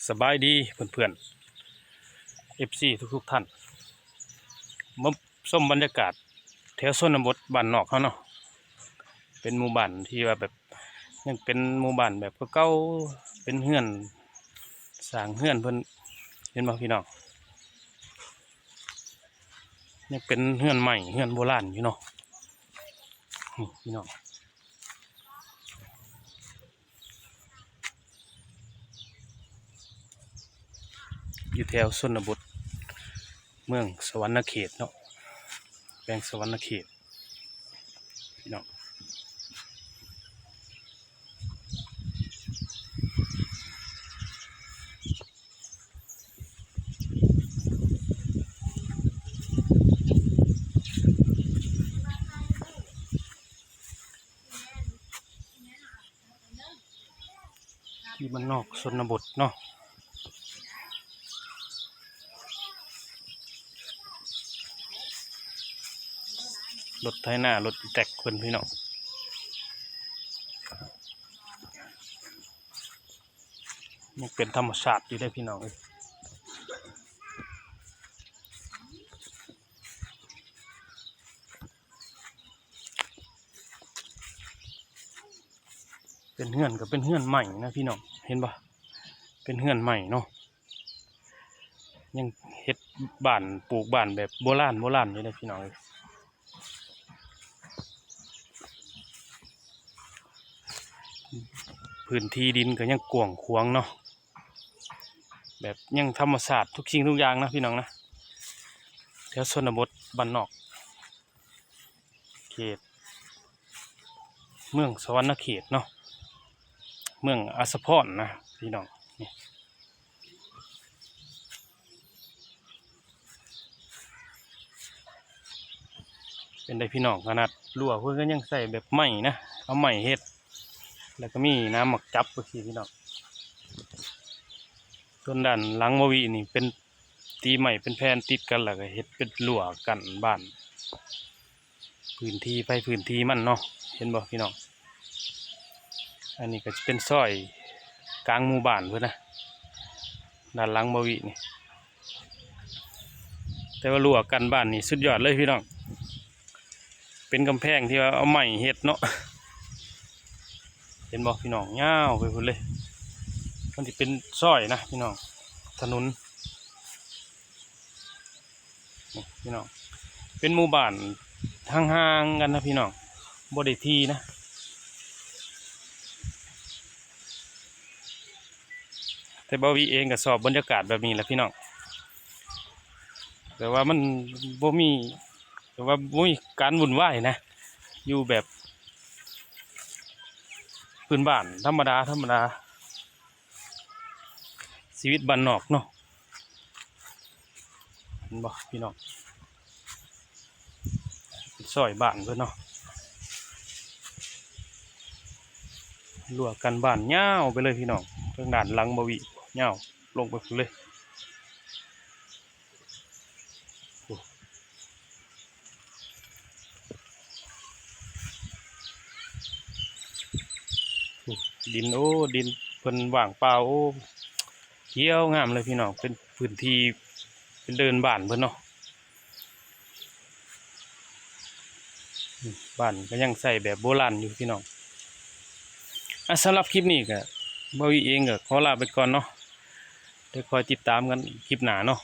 ສະບາຍດີເພື່ອນໆ ເອັຟຊີ ທຸກໆທ່ານ ມາຊົມບັນຍາກາດແຖວຊົນນະບົດບ້ານນອກເຮົາເນາະ. ເປັນໝູ່ບ້ານທີ່ວ່າແບບ ຍັງເປັນໝູ່ບ້ານແບບເກົ່າໆ ເປັນເຮືອນ ສ້າງເຮືອນເພິ່ນ ເຫັນບໍ່ພີ່ນ້ອງ? ຍັງເປັນເຮືອນໄມ້ ເຮືອນໂບລານຢູ່ເນາະ ນີ້ພີ່ນ້ອງ. ຢູ່ແຖວຊົນນະບົດ ເມືອງສະຫວັນນະເຂດເນາະ ແຂວງສະຫວັນນະເຂດ ພີ່ນ້ອງ. ທີ່ບ້ານນອກຊົນນະບົດເນາະ ລົດໄຖນາ ລົດອີແຕັກເພິ່ນ ພີ່ນ້ອງ. ຍັງເປັນທຳມະຊາດຢູ່ເດ້ພີ່ນ້ອງເອີຍ. ເປັນເຮືອນກໍເປັນເຮືອນໄມ້ນະພີ່ນ້ອງ ເຫັນບໍ່? ເປັນເຮືອນໄມ້ເນາະ ຍັງເຮັດບ້ານ ປູກບ້ານແບບໂບລານ ໂບລານຢູ່ເດ້ພີ່ນ້ອງເອີຍ. ພື້ນທີ່ດິນກໍຍັງກວ້າງຂວາງເນາະ ແບບຍັງທຳມະຊາດທຸກສິ່ງທຸກຢ່າງນະພີ່ນ້ອງນະ ແຖວຊົນນະບົດບ້ານນອກ ເຂດເມືອງສະຫວັນນະເຂດເນາະ ເມືອງອັດສະພອນນະພີ່ນ້ອງ. ນີ້ ເປັນໄດ໋ພີ່ນ້ອງ ຂະໜາດຮົ້ວເພິ່ນກໍຍັງໃຊ້ແບບໄມ້ນະ ເອົາໄມ້ເຮັດ ແລ້ວກໍມີໜາມໝາກຈັບຈັ່ງຊີ້ພີ່ນ້ອງ. ສ່ວນດ້ານຫຼັງບ່າວວິນີ້ເປັນ ຕີໄມ້ເປັນແຜ່ນຕິດກັນ ແລ້ວກໍເຮັດເປັນຮົ້ວກັ້ນບ້ານ ພື້ນທີ່ໃຜພື້ນທີ່ມັນເນາະ ເຫັນບໍ່ພີ່ນ້ອງ? ອັນນີ້ກໍຈະເປັນຊອຍກາງໝູ່ບ້ານເພິ່ນນະ ດ້ານຫຼັງບ່າວວິນີ້ ແຕ່ວ່າຮົ້ວກັ້ນບ້ານນີ້ສຸດຍອດເລີຍພີ່ນ້ອງ. ເປັນກຳແພງທີ່ວ່າເອົາໄມ້ເຮັດເນາະ ເຫັນບໍ່ພີ່ນ້ອງ? ຍາວໄປພຸ້ນເລີຍ ມັນຊິເປັນຊອຍນະພີ່ນ້ອງ ຖະໜົນ ນີ້ພີ່ນ້ອງ ເປັນໝູ່ບ້ານຫ່າງໆກັນນະພີ່ນ້ອງ ບໍ່ໄດ້ຖີ່ນະ. ແຕ່ບ່າວວິເອງກໍຊອບບັນຍາກາດແບບນີ້ແຫຼະພີ່ນ້ອງ ແບບວ່າມັນບໍ່ມີ ແບບວ່າບໍ່ມີການວຸ່ນວາຍນະ ຢູ່ແບບພື້ນບ້ານທຳມະດາໆ ຊີວິດບ້ານນອກເນາະ ເຫັນບໍ່ພີ່ນ້ອງ? ເປັນຊອຍບ້ານເພິ່ນເນາະ ຮົ້ວກັ້ນບ້ານຍາວໄປເລີຍພີ່ນ້ອງ ທາງດ້ານຫຼັງບ່າວວິຍາວລົງໄປພຸ້ນເລີຍ. ໂອ້ ໂອ້ ດິນ ໂອ້ ດິນເພິ່ນວ່າງເປົ່າ ໂອ້ ຂຽວງາມເລີຍພີ່ນ້ອງ ເປັນພື້ນທີ່ ເປັນເດີ່ນບ້ານເພິ່ນເນາະ. ບ້ານກໍຍັງໃຊ້ແບບໂບລານຢູ່ພີ່ນ້ອງ. ອ່ະ ສຳລັບຄລິບນີ້ກໍ ບ່າວວິເອງກໍຂໍລາໄປກ່ອນເນາະ ດຽວຄອຍຕິດຕາມກັນຄລິບໜ້າເນາະ.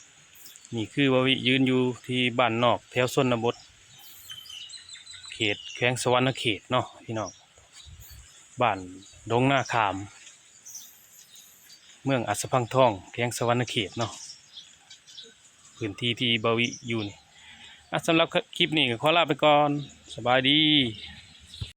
ນີ້ຄືບ່າວວິຢືນຢູ່ທີ່ບ້ານນອກ ແຖວຊົນນະບົດ ເຂດແຂວງສະຫວັນນະເຂດເນາະພີ່ນ້ອງ ບ້ານດົງນາຂາມ ເມືອງອັດສະພັງທອງ ແຂວງສະຫວັນນະເຂດເນາະ ພື້ນທີ່ທີ່ບ່າວວິຢູ່ນີ້. ອ່ະ ສຳລັບຄລິບນີ້ກໍຂໍລາໄປກ່ອນ ສະບາຍດີ.